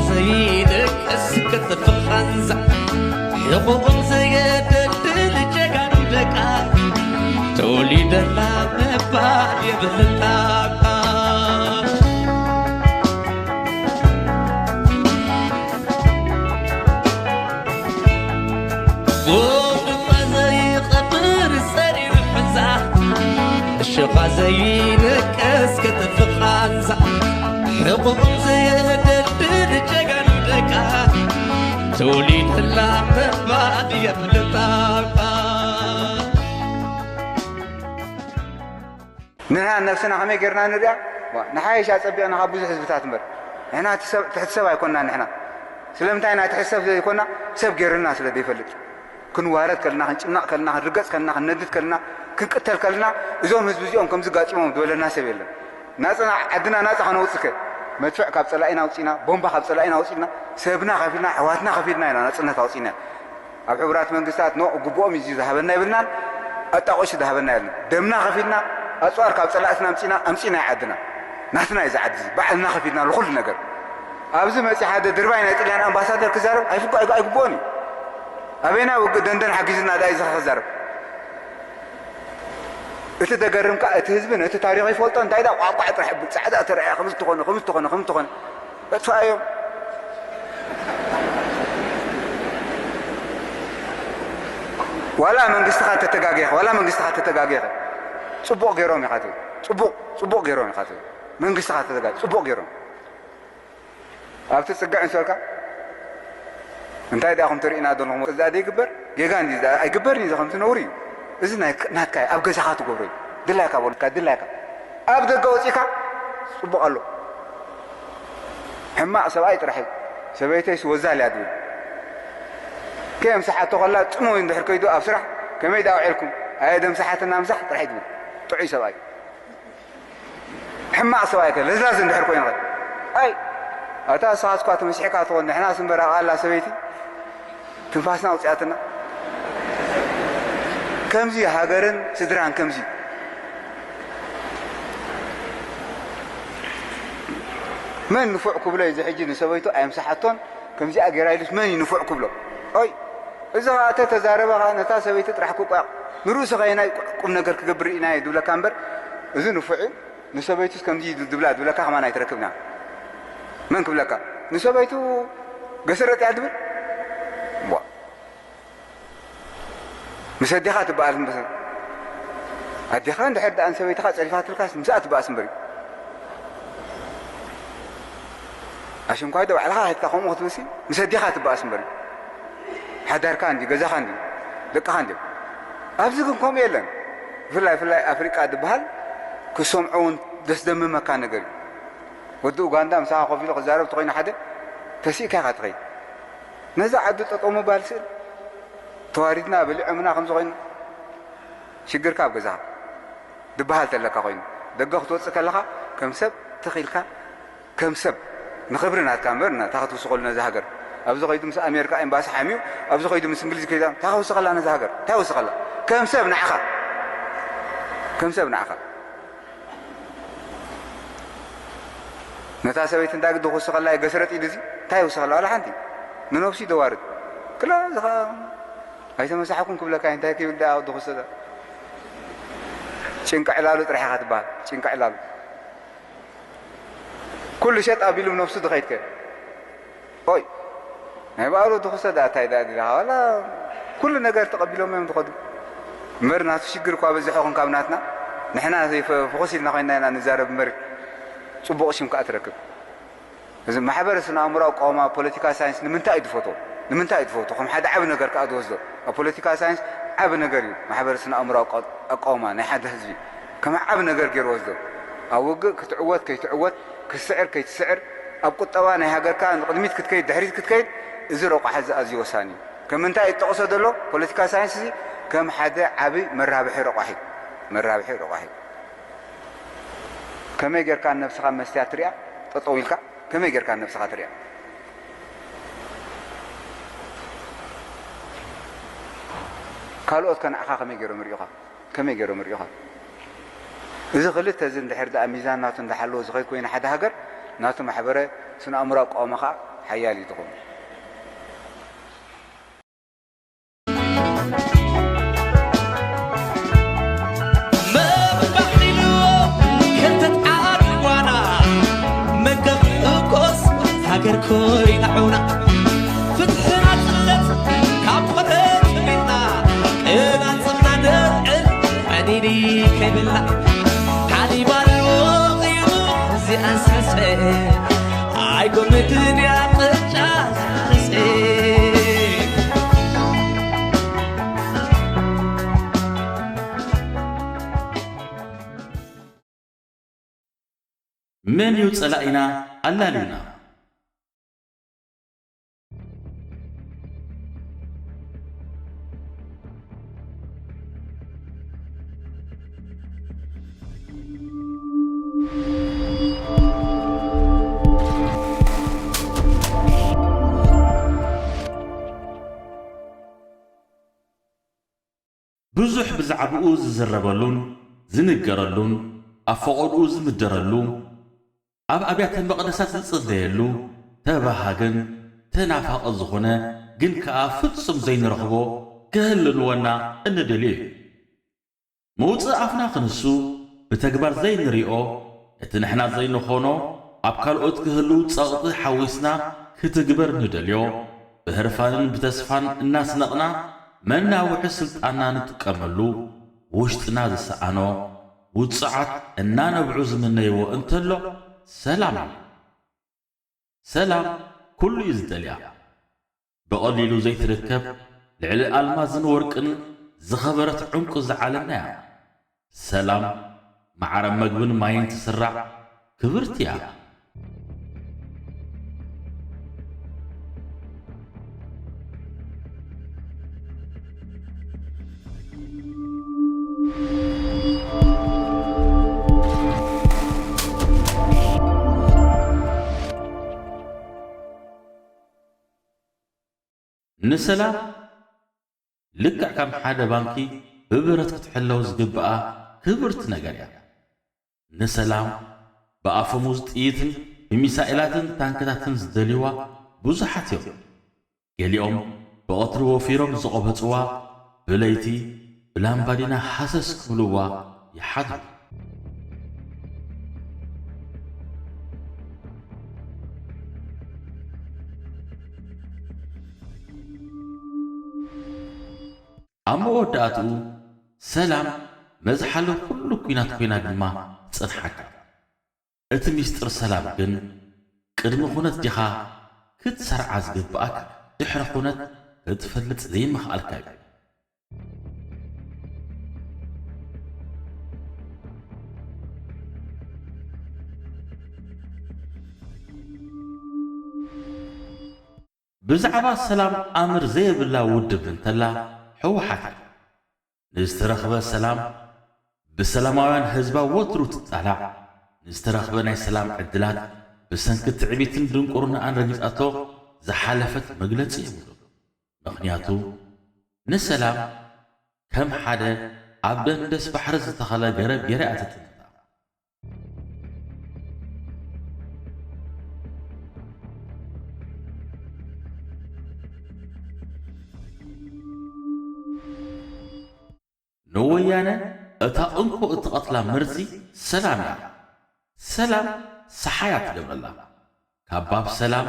ዘይደቅስ ክትፍቐንዛ ሕቑቕን ዘየደድል ጀጋኑ ደቃ ተወሊደላ ምባል የብልጣ። ጎድማ ዘይቐብር ሰሪር ሕንዛ፣ እሽኻ ዘይነቅስ ክትፍቓንዛ፣ ሕቑቕ ዘየደድድ ጀጋኑ ደቃ፣ ተወሊድላ ምባል የብልጣ። ንሕና ነብስና ከመይ ጌርና ንሪኣ? ዋ፣ ንሓይሽ ኣጸቢቕና ካብ ብዙሕ ህዝብታት እምበር። ንሕና እቲ ሰብ፣ ትሕቲ ሰብ ኣይኮንና ንሕና። ስለምንታይ ኢና ትሕቲ ሰብ ዘይኮንና? ሰብ ጌርና ስለ ዘይፈልጥ። ክንዋረድ ከለና፣ ክንጭነቕ ከለና፣ ክንርገጽ ከለና፣ ክንነድድ ከለና፣ ክንቅተል ከለና፣ እዞም ህዝቢ እዚኦም ከምዚ ጋጢሞም ዝበለና ሰብ የለን። ናጽና፣ ዓድና ናጻ ከነውጽእ ከ፣ መድፍዕ ካብ ጸላኢና ኣውጺና፣ ቦምባ ካብ ጸላኢና ኣውጺና፣ ሰብና ከፊልና፣ ኣሕዋትና ከፊልና ኢና ናጽነት ኣውጺና። ኣብ ሕቡራት መንግስታት ኖ ግቡኦም እዩ ዝሃበና ይብልናን ኣጣቆሽ ዝሃበና የለን። ደምና ከፊልና ኣጽዋር ካብ ጸላእትና ኣምጺና ኣምጺና ዓድና ናትና እዩ ዝዓዲ ባዕልና ከፊልና ንኩሉ ነገር። ኣብዚ መጺ ሓደ ድርባይ ናይ ጥልያን ኣምባሳደር ክዛረብ ኣይፍቆ ኣይግብኦን እዩ። ኣበይና ውግእ ደንደን ሓጊዝና ዳ እዩ ዝኸ ክዛረብ? እቲ ደገርም ከኣ እቲ ህዝቢ ነቲ ታሪኽ ይፈልጦ እንታይ ዳ ቋቋዕ ጥራሕ ብል ጻዕዳ ተረኣያ ከም ዝተኾነ ከም ዝተኾነ ከም ዝተኾነ እጥፋዮም። ዋላ መንግስትኻ ተተጋጌኸ ዋላ መንግስትኻ ተተጋጌኸ ጽቡቕ ገይሮም ኢኻ ትብል። ጽቡቕ ጽቡቕ ገይሮም ኢኻ ትብል። መንግስትኻ ተተጋ ጽቡቕ ገይሮም ኣብቲ ጽግዕ እንሰርካ እንታይ ዳኹም ትርእና ዘለኹም እዛ ዘይግበር ጌጋ እንዲ ኣይግበርን እዩ ከምቲ ነውሪ እዩ። እዚ ናይ ናትካ ኣብ ገዛኻ ትገብሮ እዩ። ድላይካ በሉካ ድላይካ ኣብ ደገ ወጺካ ጽቡቕ ኣሎ። ሕማቕ ሰብኣይ ጥራሕ እዩ። ሰበይተይስ ወዛል እያ ትብል። ከየምሰሓቶ ከላ ጽሙይ እንድሕር ከይዱ ኣብ ስራሕ ከመይ ዳ ውዒልኩም ኣየ ደምሰሓትና ምሳሕ ጥራሕ እዩ ትብል። ጥዑይ ሰብኣይ ሕማቕ ሰብኣይ ከ ለዛዝ እንድሕር ኮይኑ ኸ ኣይ ኣታ ንስኻ እስኳ ተመሲሕካ ትኾን ንሕናስ እምበር ኣብኣ ኣላ ሰበይቲ ትንፋስና ኣውፅኣትና። ከምዚ ሃገርን ስድራን ከምዚ መን ንፉዕ ክብሎ እዩ እዚ ሕጂ ንሰበይቱ ኣየምሰሓቶን ከምዚኣ ገይራ ኢሉስ መን እዩ ንፉዕ ክብሎ? ኦይ እዚ ኸዓ እተ ተዛረበ ኸዓ ነታ ሰበይቲ ጥራሕ ክቋቕ ንርእሱ ኸየናይ ቁም ነገር ክገብር ርኢናዮ ድብለካ እምበር እዚ ንፉዕ እዩ ንሰበይቱስ ከምዚ እዩ ድብላ ድብለካ ከማን ኣይትረክብና። መን ክብለካ ንሰበይቱ ገሰረጥ እያ ድብል? ቧ። ምስ ኣዴኻ ትበኣል እምበር ኣዴኻ እንድሕር ደኣ ንሰበይትኻ ጸሪፋትልካስ ምስኣ ትበኣስ እምበር እዩ። ኣሽንኳይ ዶ ባዕልኻ ሄድካ ከምኡ ክትብልሲ ምስ ኣዴኻ ትበኣስ እምበር እዩ። ሓዳርካ እንዲ ገዛኻ እንዲ ደቅኻ እንዲ ኣብዚ ግን ከምኡ የለን። ብፍላይ ብፍላይ ኣፍሪቃ ዝበሃል ክሰምዖ እውን ደስ ዘምመካ ነገር እዩ። ወዲ ኡጋንዳ ምሳኻ ኮፍ ኢሉ ክዛረብ ተኾይኑ ሓደ ተሲእካ ኢኻ ትኸይድ። ነዛ ዓዲ ጠጠው ምባል ስእል ተዋሪድና በሊዖምና ከምዚ ኮይኑ ሽግርካ ኣብ ገዛኻ ድበሃል ተለካ ኮይኑ ደገ ክትወፅእ ከለኻ ከም ሰብ ትኺልካ ከም ሰብ ንኽብሪ ናትካ እምበር እንታይ ክትውስኸሉ ነዚ ሃገር ኣብዚ ኸይዱ ምስ ኣሜሪካ ኤምባሲ ሓሚዩ ኣብዚ ኸይዱ ምስ እንግሊዝ ከይዳ እንታይ ክውስኸላ ነዚ ሃገር እንታይ ወስኸላ ከም ሰብ ንዓኻ ከም ሰብ ንዓኻ ነታ ሰበይቲ እንታይ ግዲ ክውስኸላ እዩ ገስረጥ ኢሉ እዚ እንታይ ይውስኸላ ዋላ ሓንቲ ንነብሱ ደዋርድ ክላ እዚ ኸዓ ኣይተመሳሕኩን ክብለካ እንታይ ክብል ደኣ ወዲ ክሰዳ ጭንቂ ዕላሉ ጥራሕ ኢኻ ትበሃል ጭንቂ ዕላሉ ኩሉ ሸጥ ኣቢሉ ነብሱ ዝኸይድከ ኦይ ናይ በኣሉ ድኹሰ ደኣ እንታይ ደኣ ድኻ ዋላ ኩሉ ነገር ተቐቢሎም እዮም ዝኸዱ እምበር ናቱ ሽግር እኳ በዝሖ ኹን ካብ ናትና ንሕና ዘይፈኹስ ኢልና ኮይንና ኢና ንዛረብ እምበር ጽቡቕ ሽም ከኣ ትረክብ እዚ ማሕበረ ስነ ኣእምሮ ኣቃውማ ፖለቲካ ሳይንስ ንምንታይ እዩ ዝፈትዎ ንምንታይ እዩ ዝፈትዎ ከም ሓደ ዓቢ ነገር ከኣ ዝወስዶ ኣብ ፖለቲካ ሳይንስ ዓቢ ነገር እዩ ማሕበረ ስነ ኣእምሮ ኣቃውማ ናይ ሓደ ህዝቢ ከም ዓቢ ነገር ገይሩ ወስዶ ኣብ ውግእ ክትዕወት ከይትዕወት ክትስዕር ከይትስዕር ኣብ ቁጠባ ናይ ሃገርካ ንቕድሚት ክትከይድ ድሕሪት ክትከይድ እዚ ረቋሒ እዚ ኣዝዩ ወሳኒ እዩ። ከም ምንታይ እዩ ዝጠቕሶ ዘሎ ፖለቲካ ሳይንስ እዚ ከም ሓደ ዓቢ መራብሒ ረቋሒ መራብሒ ረቋሒ ከመይ ጌርካ ነብስኻ መስትያት ትሪኣ ጠጠው ኢልካ ከመይ ጌርካ ነብስኻ ትሪኣ ካልኦት ከ ንዓኻ ከመይ ገይሮም ይሪኡኻ ከመይ ገይሮም ይሪኡኻ እዚ ክልተ እዚ እንድሕር ደኣ ሚዛን ናቱ እንዳሓለወ ዝኸይድ ኮይኑ ሓደ ሃገር ናቱ ማሕበረ ስነ ኣእምሮ ኣቃውማ ኸዓ ሓያል እዩ ዝኸውን። መባሕኒሉ ከንተት ዓድዋና መገብ እኮስ ሃገር ኮይና ዑና ፍትሕና ጽለት ካብ ቆረት ቢና ቅናጽና ደርዕን ዕኒኒ ከይብላ ሓሊባል ወቒቡ እዚኣንሰሰ ኣይኮነትን እያ ቅጫ ዝሓሰ መን እዩ ጸላኢና ኣላልዩና? ብዙሕ ብዛዕባኡ ዝዝረበሉን ዝንገረሉን ኣብ ፈቐድኡ ዝምደረሉ ኣብ ኣብያተ መቕደሳት ዝጽለየሉ ተባሃግን ተናፋቒ ዝኾነ ግን ከኣ ፍጹም ዘይንረኽቦ ክህልንወና እንደልዮ እዩ። መውጽኢ ኣፍና ክንሱ ብተግባር ዘይንሪኦ ነቲ ንሕና ዘይንኾኖ ኣብ ካልኦት ክህሉ ጸቕጢ ሓዊስና ክትግበር ንደልዮ ብህርፋንን ብተስፋን እናስነቕና መናውሒ ስልጣንና ንጥቀመሉ ውሽጥና ዝሰኣኖ ውጹዓት እናነብዑ ዝምነይዎ እንተሎ ሰላም እዩ። ሰላም ኩሉ እዩ ዝደልያ። ብቐሊሉ ዘይትርከብ ልዕሊ ኣልማዝን ወርቅን ዝኸበረት ዕንቁ ዝዓለምና እያ። ሰላም ማዕረ መግብን ማይን ትስራዕ ክብርቲ እያ። ንሰላም ልክዕ ከም ሓደ ባንኪ ብብረት ክትሕለው ዝግብኣ ክብርቲ ነገር እያ። ንሰላም ብኣፈሙዝ ጥይትን ብሚሳኤላትን ታንክታትን ዝደልይዋ ብዙሓት እዮም። ገሊኦም ብቐትሪ ወፊሮም ዝቖበጽዋ ብለይቲ ብላምባዲና ሃሰስ ክብልዋ ይሓድሩ። ኣብ መወዳእትኡ ሰላም መዝሓሊ ኩሉ ኲናት ኮይና ድማ ትጸንሓካ። እቲ ሚስጥር ሰላም ግን ቅድሚ ኩነት ዲኻ ክትሰርዓ ዝግብኣካ ድሕሪ ኩነት ክትፈልጥ ዘይምኽኣልካ እዩ። ብዛዕባ ሰላም ኣምር ዘየብላ ውድብ እንተላ ህወሓት እያ። ንዝተረኽበ ሰላም ብሰላማውያን ህዝባ ወትሩ ትጣላዕ፣ ንዝተረኽበ ናይ ሰላም ዕድላት ብሰንኪ ትዕቢትን ድንቁርናኣን ረጊጻቶ ዝሓለፈት መግለጺ የብሉን። ምኽንያቱ ንሰላም ከም ሓደ ኣብ ደንደስ ባሕሪ ዝተኸለ ገረብ ገይራ እያ ትጥምታ። ንወያነ እታ እንኮ እትቐትላ መርዚ ሰላም እያ። ሰላም ሰሓያ ትገብረላ። ካብ ባብ ሰላም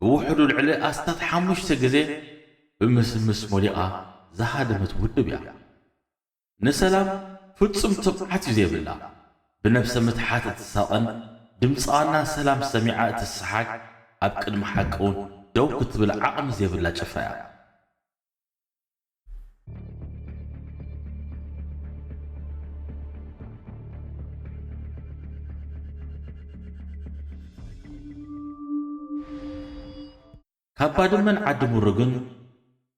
ብውሕዱ ልዕሊ ኣስታት ሓሙሽተ ግዜ ብምስምስ ሞሊቓ ዝሃደመት ውድብ እያ። ንሰላም ፍጹም ትብዓት እዩ ዘይብላ። ብነብሰ ምትሓት እትሳቐን ድምጺ ዋና ሰላም ሰሚዓ እትሰሓግ ኣብ ቅድሚ ሓቂ እውን ደው ክትብል ዓቕሚ ዘይብላ ጭፍራ እያ። ካብ ባድመን ዓዲ ሙሩግን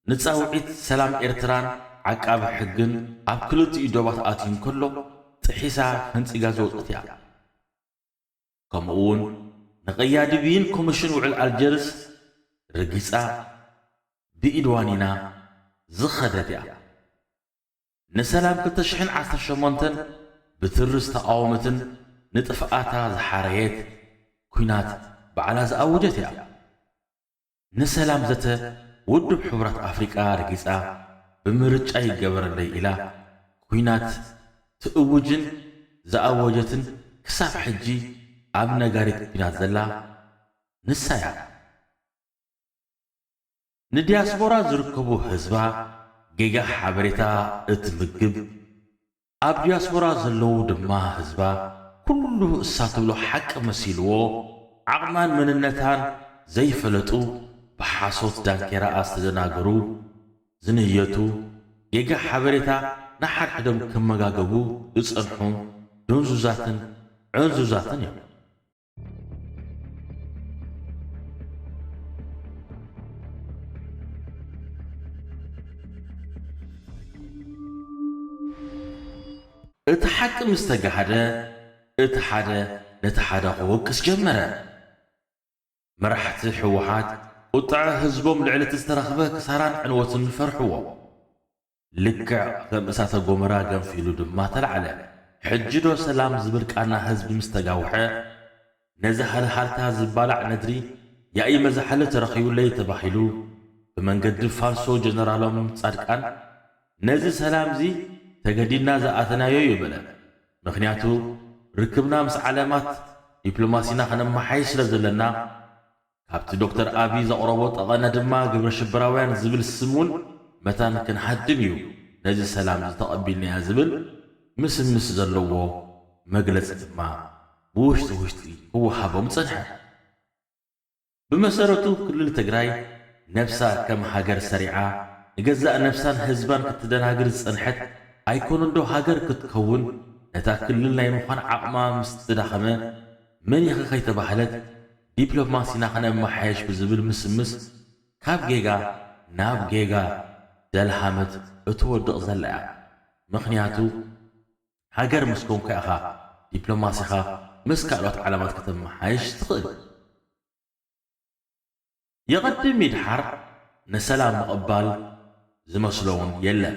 ንጻውዒት ሰላም ኤርትራን ዓቃቢ ሕግን ኣብ ክልቲኡ ዶባት ኣትዩ እንከሎ ጥሒሳ ፈንጺጋ ዝወጸት እያ። ከምኡ እውን ንቀያዲ ብይን ኮሚሽን ውዕል ኣልጀርስ ርጊጻ ብኢድ ዋኒና ዝኸደት እያ። ንሰላም ክልተ ሽሕን ዓሰርተ ሸሞንተን ብትሪ ዝተቓወመትን ንጥፍኣታ ዝሓረየት ኲናት ባዕላ ዝኣወጀት እያ። ንሰላም ዘተ ውድብ ሕቡራት ኣፍሪቃ ረጊጻ፣ ብምርጫ ይገበረለይ ኢላ ኲናት ትእውጅን ዝኣወጀትን ክሳብ ሕጂ ኣብ ነጋሪት ኲናት ዘላ ንሳ እያ። ንዲያስፖራ ዝርከቡ ህዝባ ጌጋ ሓበሬታ እትምግብ፣ ኣብ ዲያስፖራ ዘለዉ ድማ ህዝባ ኩሉ እሳ ትብሎ ሓቂ መሲልዎ፣ ዓቕማን መንነታን ዘይፈለጡ፣ ብሓሶት ዳንኬራ ዝተደናገሩ፣ ዝንየቱ፣ ጌጋ ሓበሬታ ንሓድሕዶም ክመጋገቡ ዝጸንሑ ድንዙዛትን ዕንዙዛትን እዮም። እቲ ሓቂ ምስ ተጋህደ፣ እቲ ሓደ ነቲ ሓደ ክወቅስ ጀመረ። መራሕቲ ህወሓት ቁጥዐ ህዝቦም ልዕሊ እቲ ዝተረኽበ ክሳራን ዕንወትን ፈርሕዎ። ልክዕ ከም እሳተ ጎመራ ገንፊሉ ድማ ተላዕለ። ሕጂ ዶ ሰላም ዝብል ቃና ህዝቢ ምስ ተጋውሐ፣ ነዚ ሃልሃልታ ዝባላዕ ነድሪ ያኢ መዛሕሊ ተረኺቡለይ ተባሂሉ ብመንገዲ ፋልሶ ጀነራሎም ጻድቃን፣ ነዚ ሰላምዚ ተገዲድና ዝኣተናዮ እዩ በለ። ምኽንያቱ ርክብና ምስ ዓለማት ዲፕሎማሲና ከነመሓይሽ ስለ ዘለና፣ ካብቲ ዶክተር ኣቢ ዘቕረቦ ጠቐነ ድማ ግብረ ሽበራውያን ዝብል ስም እውን መታን ክንሃድም እዩ ነዚ ሰላም እዚ ተቐቢልናዮ ዝብል ምስምስ ዘለዎ መግለጺ ድማ ብውሽጢ ውሽጢ ክወሃቦም ጸንሐ። ብመሰረቱ ክልል ትግራይ ነብሳ ከም ሃገር ሰሪዓ ንገዛእ ነብሳን ህዝባን ክትደናግር ዝጸንሐት ኣይኮነንዶ ሃገር ክትከውን ነታ ክልል ናይ ምዃን ዓቕማ ምስ ተዳኸመ መን ኢኺ ከይተባህለት ዲፕሎማሲና ክነመሓየሽ ብዝብል ምስምስ ካብ ጌጋ ናብ ጌጋ ደልሃመት እትወድቕ ዘላ እያ። ምኽንያቱ ሃገር ምስ ኮንካ ኢኻ ዲፕሎማሲኻ ምስ ካልኦት ዓለማት ከተመሓይሽ ትኽእል። የቐድም ይድሓር ንሰላም ምቕባል ዝመስሎ እውን የለን።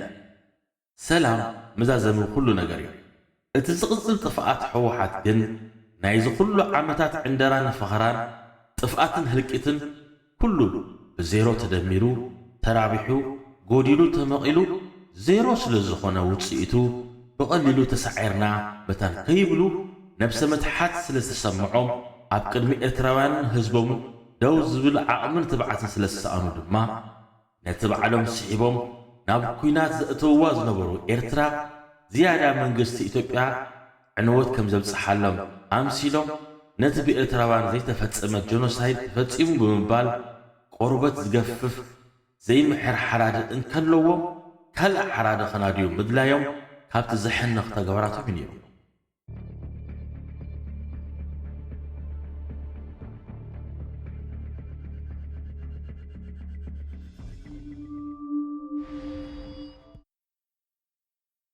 ሰላም መዛዘሚ ኩሉ ነገር እዩ። እቲ ዝቕጽል ጥፍኣት ህወሓት ግን ናይዚ ኩሉ ዓመታት ዕንደራን ፈኸራን ጥፍኣትን ህልቂትን ኩሉ ብዜሮ ተደሚሩ ተራቢሑ ጎዲሉ ተመቒሉ ዜሮ ስለ ዝኾነ ውጽኢቱ ብቐሊሉ ተሳዒርና መታን ከይብሉ ነብሰ ምትሓት ስለ ዝተሰምዖም ኣብ ቅድሚ ኤርትራውያንን ህዝቦምን ደው ዝብል ዓቕምን ትብዓትን ስለ ዝሰኣኑ ድማ ነቲ ባዕሎም ስሒቦም ናብ ኲናት ዘእተውዋ ዝነበሩ ኤርትራ ዝያዳ መንግስቲ ኢትዮጵያ ዕንወት ከም ዘብጽሓሎም ኣምሲሎም ነቲ ብኤርትራውያን ዘይተፈጸመ ጀኖሳይድ ተፈጺሙ ብምባል ቆርበት ዝገፍፍ ዘይምሕር ሓራዲ እንከለዎም ካልእ ሓራዲ ከናድዩ ምድላዮም ካብቲ ዘሕንኽ ተግባራቶም እዩ ነይሩ።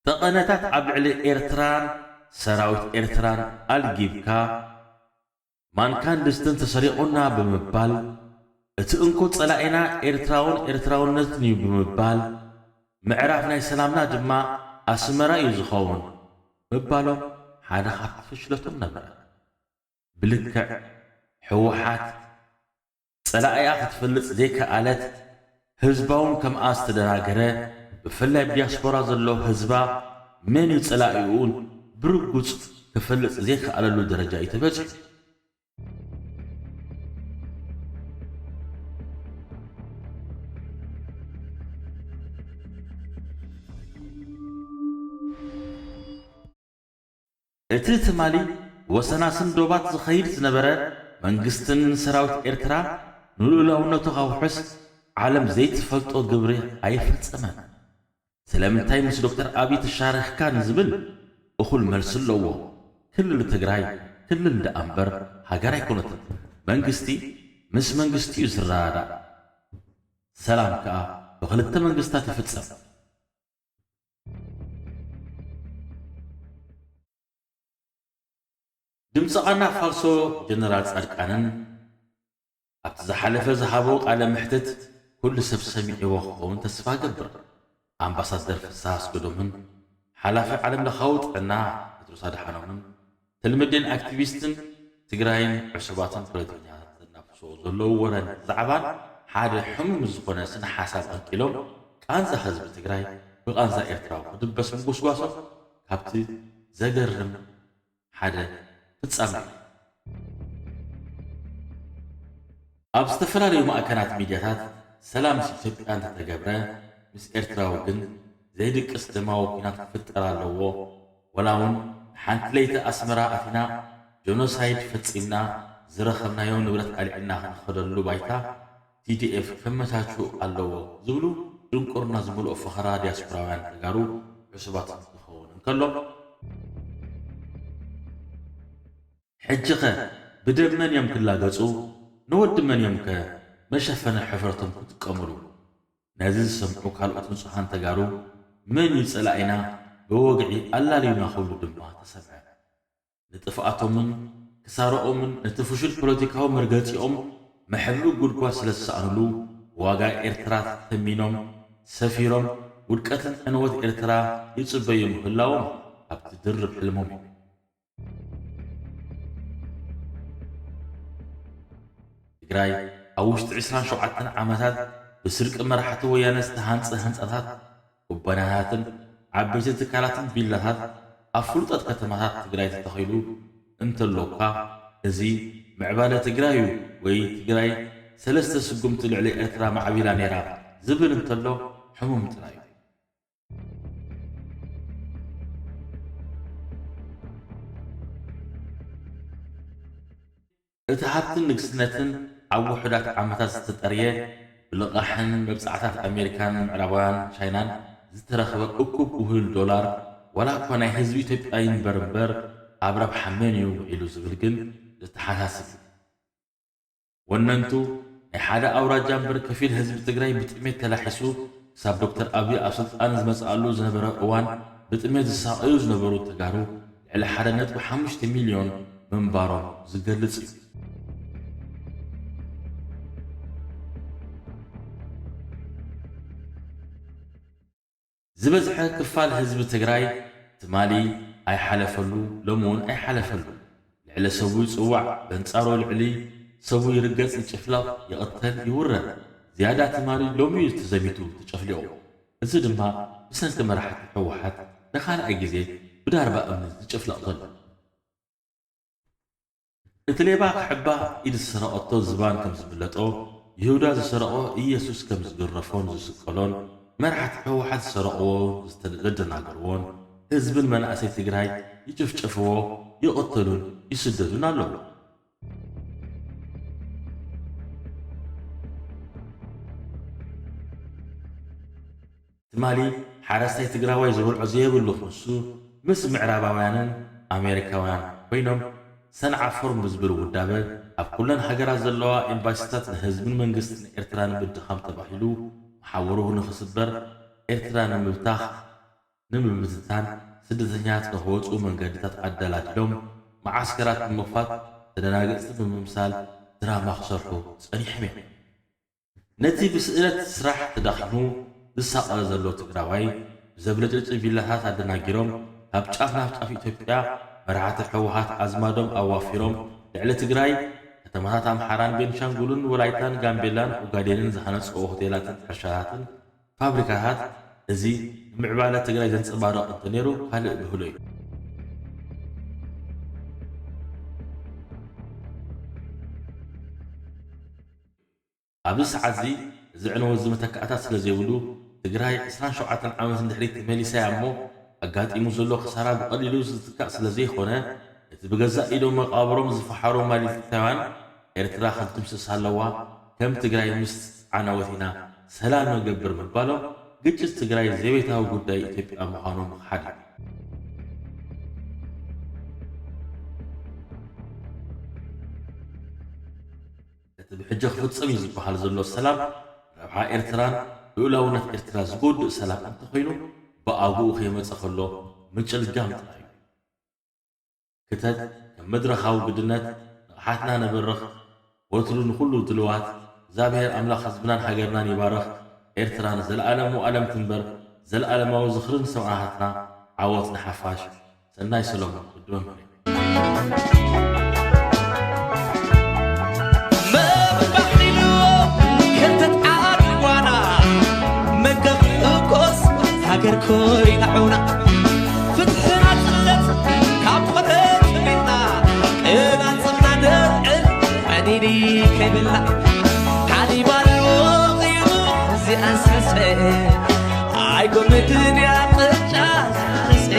ጠቐነታት ኣብ ልዕሊ ኤርትራን ሰራዊት ኤርትራን ኣልጊብካ ማንካን ድስትን ተሰሪቑና ብምባል እቲ እንኮ ጸላኢና ኤርትራውን ኤርትራውነትን እዩ ብምባል ምዕራፍ ናይ ሰላምና ድማ ኣስመራ እዩ ዝኸውን ምባሎም ሓደ ካብቲ ፍሽለቶም ነበረ። ብልክዕ ህወሓት ጸላኢኣ ክትፈልጥ ዘይከኣለት ህዝባውን ከምኣ ዝተደናገረ ብፍላይ ኣብ ዲያስፖራ ዘሎ ህዝባ መን እዩ ጸላኢኡን ብርጉጽ ክፈልጥ ዘይከኣለሉ ደረጃ እዩ ተበጺሑ። እቲ ትማሊ ወሰናስን ዶባት ዝኸይድ ዝነበረ መንግስትን ሰራዊት ኤርትራ ንልኡላውነቱ ከውሕስ ዓለም ዘይትፈልጦ ግብሪ ኣይፈጸመን። ስለምንታይ ምስ ዶክተር ኣቢ ተሻሪኽካ ንዝብል እኹል መልሲ ኣለዎ። ክልል ትግራይ ክልል ደኣ እምበር ሃገር ኣይኮነትን። መንግስቲ ምስ መንግስቲ እዩ ዝረዳዳእ። ሰላም ከኣ ብኽልተ መንግስታት ይፍጸም። ድምፂ ቓና ፋልሶ ጀነራል ፃድቃንን ኣብቲ ዝሓለፈ ዝሃቦ ቃለ መሕትት ኩሉ ሰብ ሰሚዕዎ ክኸውን ተስፋ እገብር። ኣምባሳደር ፍስሃ ኣስገዶምን ሓላፊ ዓለም ለኻዊ ጥዕና ቴድሮስ ኣድሓኖምን ትልምዴን ኣክቲቪስትን ትግራይን ዕሱባትን ፖለቲከኛታት ዘናፍስዎ ዘለዉ ወረን ዛዕባን ሓደ ሕሙም ዝኾነ ስነ ሓሳብ ቀንቂሎም ቃንዛ ህዝቢ ትግራይ ብቃንዛ ኤርትራዊ ክድበስ ምጉስጓሶም ካብቲ ዘገርም ሓደ ፍጻመ እዩ። ኣብ ዝተፈላለዩ ማእከናት ሚድያታት ሰላም ምስ ኢትዮጵያ እንተተገብረ ምስ ኤርትራዊ ግን ዘይድቅስ ደማዊ ኲናት ክፍጠር ኣለዎ፣ ወላ እውን ሓንቲ ለይቲ ኣስመራ ኣቲና ጆኖሳይድ ፈጺምና ዝረኸብናዮ ንብረት ኣልዒልና ክንኸደሉ ባይታ ቲዲኤፍ ከመቻችኡ ኣለዎ ዝብሉ ድንቁርና ዝመልኦ ፈኸራ ዲያስፖራውያን ተጋሩ ዕሱባት ክኸውን እንከሎ፣ ሕጂኸ ብደም መን እዮም ክላገጹ? ንወዲ መን እዮም ከ መሸፈኒ ሕፍረቶም ክጥቀምሉ? ነዚ ዝሰምዑ ካልኦት ንጹሃን ተጋሩ መን እዩ ጸላኢና ብወግዒ ኣላልዩና ክብሉ ድማ ተሰምዐ። ንጥፍኣቶምን ክሳረኦምን ነቲ ፍሹል ፖለቲካዊ መርገጺኦም መሕብኢ ጉድጓድ ስለ ዝሰኣኑሉ ዋጋ ኤርትራ ተሚኖም ሰፊሮም ውድቀትን ዕንወት ኤርትራ ይጽበዩ ምህላዎም ካብቲ ድርብ ሕልሞም እዩ። ትግራይ ኣብ ውሽጢ ዕስራን ሸውዓተን ዓመታት ብስርቂ መራሕቲ ወያነ ዝተሃንጸ ህንጻታት፣ ኩባንያታትን ዓበይቲ ትካላትን ቪላታት ኣብ ፍሉጣት ከተማታት ትግራይ ተተኺሉ እንተሎካ፣ እዚ ምዕባለ ትግራይ እዩ ወይ ትግራይ ሰለስተ ስጉምቲ ልዕሊ ኤርትራ ማዕቢላ ነይራ ዝብል እንተሎ ሕሙም ጥራይ እዩ። እቲ ሃብትን ንግስነትን ኣብ ውሑዳት ዓመታት ዝተጠርየ፣ ብልቓሕን መብጻዕታት ኣሜሪካን ምዕራባውያን ቻይናን ዝተረኽበ እኩብ ውህሉል ዶላር፣ ዋላ እኳ ናይ ህዝቢ ኢትዮጵያ ይንበር እምበር፣ ኣብ ረብሓ መን እዩ ውዒሉ ዝብል ግን ዘተሓሳስብ እዩ። ወነንቱ ናይ ሓደ ኣውራጃ እምበር ከፊል ህዝቢ ትግራይ ብጥሜት ተላሒሱ ክሳብ ዶክተር ኣብይ ኣብ ስልጣን ዝመፅኣሉ ዝነበረ እዋን ብጥሜት ዝሳቐዩ ዝነበሩ ተጋሩ ልዕሊ ሓደ ነጥቢ ሓሙሽተ ሚልዮን ምንባሮም ዝገልፅ እዩ። ዝበዝሐ ክፋል ህዝቢ ትግራይ ትማሊ ኣይሓለፈሉ፣ ሎሚ እውን ኣይሓለፈሉ። ልዕሊ ሰብኡ ይፅዋዕ፣ በንፃሩ ልዕሊ ሰብኡ ይርገፅ፣ ይጭፍለቕ፣ ይቕተል፣ ይውረር። ዝያዳ ትማሊ ሎሚ እዩ ተዘሚቱ ተጨፍሊቑ። እዚ ድማ ብሰንኪ መራሕቲ ህወሓት ንኻልኣይ ግዜ ብዳርባ እምኒ ዝጭፍለቕ ዘሎ። እቲ ሌባ ክሕባ ኢድ ዝሰረቐቶ ዝባን ከም ዝምለጦ፣ ይሁዳ ዝሰረቖ ኢየሱስ ከም ዝግረፎን ዝስቀሎን፣ መራሕቲ ህወሓት ዝሰረቕዎ ዝተደ-፣ ዘደናገርዎን፣ ህዝብን መናእሰይ ትግራይ ይጭፍጨፍዎ፣ ይቕተሉን ይስደዱን ኣለዉ። ትማሊ ሓረስታይ ትግራዋይ ዝበልዖ ዘየብሉ ክንሱ ምስ ምዕራባውያንን ኣሜሪካውያን ኮይኖም ሰንዓ ፎርም ብዝብል ውዳበ ኣብ ኩለን ሃገራት ዘለዋ ኤምባሲታት ንህዝብን መንግስትን ኤርትራ ንምድኻም ተባሂሉ መሓውሩ ንኽስበር፣ ኤርትራ ንምብታኽ፣ ንምብትታን፣ ስደተኛታት ንኽወፁ መንገድታት ኣደላዲሎም፣ መዓስከራት ብምኽፋት ተደናገፅቲ ብምምሳል ድራማ ክሰርሑ ፀኒሖም እዮም። ነቲ ብስእነት ስራሕ ተዳኺሙ ዝሳቐ ዘሎ ትግራዋይ ብዘብለጭልጭ ቪላታት ኣደናጊሮም ካብ ጫፍ ናብ ጫፍ ኢትዮጵያ መራሕቲ ህወሓት ኣዝማዶም ኣዋፊሮም ልዕሊ ትግራይ ከተማታት ኣምሓራን ቤንሻንጉልን ወላይታን ጋምቤላን ኦጋዴንን ዝሃነፅኦ ሆቴላትን ሕርሻታትን ፋብሪካታት እዚ ንምዕባለ ትግራይ ዘንፀባርቕ እንተነይሩ ካልእ ብህሎ እዩ። ኣብዚ ሰዓት እዚ እዚ ዕንወት እዚ መተካእታ ስለ ዘይብሉ ትግራይ ዕስራን ሸውዓተን ዓመት ንድሕሪት ተመሊሳ እያ እሞ ኣጋጢሙ ዘሎ ክሳራ ብቐሊሉ ዝትካእ ስለ ዘይኮነ እቲ ብገዛእ ኢዶም መቓብሮም ዝፈሓሩ ማሊታውያን ኤርትራ ክትድምሰስ ኣለዋ፣ ከም ትግራይ ምስ ዓናወት ኢና ሰላም ንገብር ምባሎም ግጭት ትግራይ ዘቤታዊ ጉዳይ ኢትዮጵያ ምዃኑ ምኽሓድ እዩ። እቲ ብሕጂ ክፍጸም እዩ ዝበሃል ዘሎ ሰላም ረብሓ ኤርትራን ልኡላውነት ኤርትራ ዝጎድእ ሰላም እንተኾይኑ ብኣግኡ ከይመጸ ከሎ ምጭልጋም ጥራይ እዩ። ክተት ከም መድረኻዊ ግድነት ንቕሓትና ነበርኽ። ወትሩ ንኹሉ ድልዋት እግዚኣብሔር ኣምላኽ ህዝብናን ሃገርናን ይባርኽ። ኤርትራ ንዘለኣለሙ ኣለም ትንበር። ዘለኣለማዊ ዝኽሪ ንሰማእታትና። ዓወት ንሓፋሽ። ሰናይ ሰሎሞን ወዲ መምህረይ። ኮይና ዑና ፍትሕና ጽለት ካብ ቆርበት ቢልና ቅናጽምና ደርዕን ዕኒኒ ከይብላ ሓሊባን ወቒሉ እዚኣን ሰሰ ኣይጎምድን እያ ቅጫ ሰሰ